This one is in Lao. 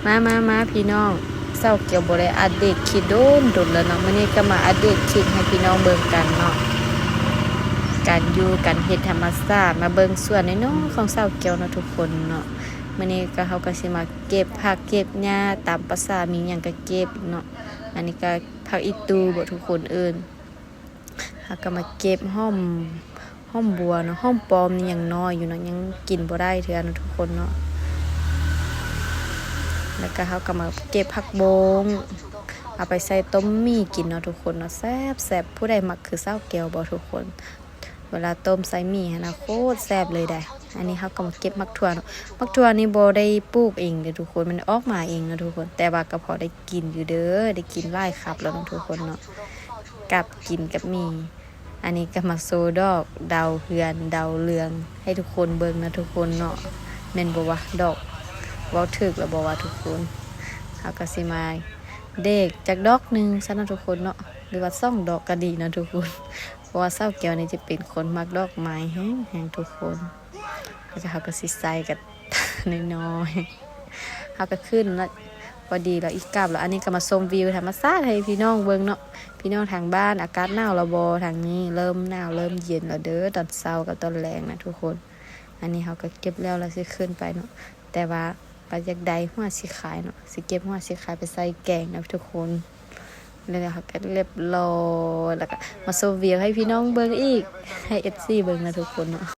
ມາ ມາ ມາ ພີ່ນ້ອງ, ສາວແກ້ວບໍ່ໄດ້ອັບເດດຄລິບດົນໆແລ້ວເນາະ. ມື້ນີ້ກໍມາອັບເດດຄລິບໃຫ້ພີ່ນ້ອງເບິ່ງກັນເນາະ, ການຢູ່ການເຮັດທຳມະຊາດ, ມາເບິ່ງສວນນ້ອຍໆຂອງສາວແກ້ວເນາະທຸກຄົນເນາະ. ມື້ນີ້ກໍ ເຮົາກໍຊິມາເກັບຜັກເກັບຫຍ້າຕາມປະສາ, ມີຫຍັງກໍເກັບເນາະ. ອັນນີ້ກໍຜັກອີ່ຕູ່ບໍທຸກຄົນເອີ້ນ. ເຮົາກໍມາເກັບຫອມ ຫອມບົວເນາະ, ຫອມປ້ອມນີ້ຍັງນ້ອຍຢູ່ເນາະ, ຍັງກິນບໍ່ໄດ້ເທື່ອເນາະທຸກຄົນເນາະ. ແລ້ວກໍເຮົາກໍມາເກັບຜັກບົ້ງ ເອົາໄປໃສ່ຕົ້ມໝີ່ກິນເນາະທຸກຄົນເນາະ, ແຊບໆ. ຜູ້ໃດມັກຄືສາວແກ້ວບໍ່ທຸກຄົນ? ເວລາຕົ້ມໃສ່ໝີ່ຫັ້ນນະ ໂຄດແຊບເລີຍໃດ໋. ອັນນີ້ເຮົາກໍມາເກັບໝາກຖົ່ວເນາະ, ໝາກຖົ່ວນີ້ບໍ່ໄດ້ປູກເອງເດ້ທຸກຄົນ, ມັນອອກມາເອງເນາະທຸກຄົນ, ແຕ່ວ່າກໍພໍໄດ້ກິນຢູ່ເດີ, ໄດ້ກິນຫຼາຍຄັບແລ້ວເນາະທຸກຄົນເນາະ. ກັບ ກິນກັບໝີ່. ອັນນີ້ກໍມາໂຊດອກດາວເຮືອນດາວເຮືອງໃຫ້ທຸກຄົນເບິ່ງນະທຸກຄົນເນາະ. ແມ່ນບໍ່ວະ ດອກ ເວົ້າຖືກແລ້ວບໍ່ວະທຸກຄົນ? ເຮົາກໍຊິມາເດັກຈັກດອກໜຶ່ງຊະເນາະທຸກຄົນເນາະ, ຫຼືວ່າສອງດອກກໍດີເນາະທຸກຄົນ, ເພາະວ່າສາວແກ້ວນີ້ຈະເປັນຄົນມັກດອກໄມ້ແຮງໆທຸກຄົນ. ແລ້ວກໍເຮົາກໍຊິໃສ່ກັນ ນ້ອຍໆ ເຮົາກໍຂຶ້ນລະ ພໍດີລະ ອີກກັບລະ. ອັນນີ້ກໍມາຊົມວິວທຳມະຊາດໃຫ້ພີ່ນ້ອງເບິ່ງເນາະ. ພີ່ນ້ອງທາງບ້ານ ອາກາດໜາວລະບໍ່? ທາງນີ້ເລີ່ມໜາວເລີ່ມເຢັນລະເດີ ຕອນເຊົ້າກັບຕອນແລງນະທຸກຄົນ. ອັນນີ້ເຮົາກໍເກັບແລ້ວລະ ຊິຂຶ້ນໄປເນາະ, ແຕ່ວ່າກໍຢາກໄດ້ຫົວສີຂາຍເນາະ, ຊິເກັບຫົວສີຂາຍໄປໃສ່ແກງນະທຸກຄົນ. ແລ້ວເຮົາກໍລຽບຮ້ອຍ ແລ້ວກໍມາຊົມວິວໃຫ້ພີ່ນ້ອງເບິ່ງອີກ ໃຫ້ເອັຟຊີເບິ່ງນະທຸກຄົນເນາະ.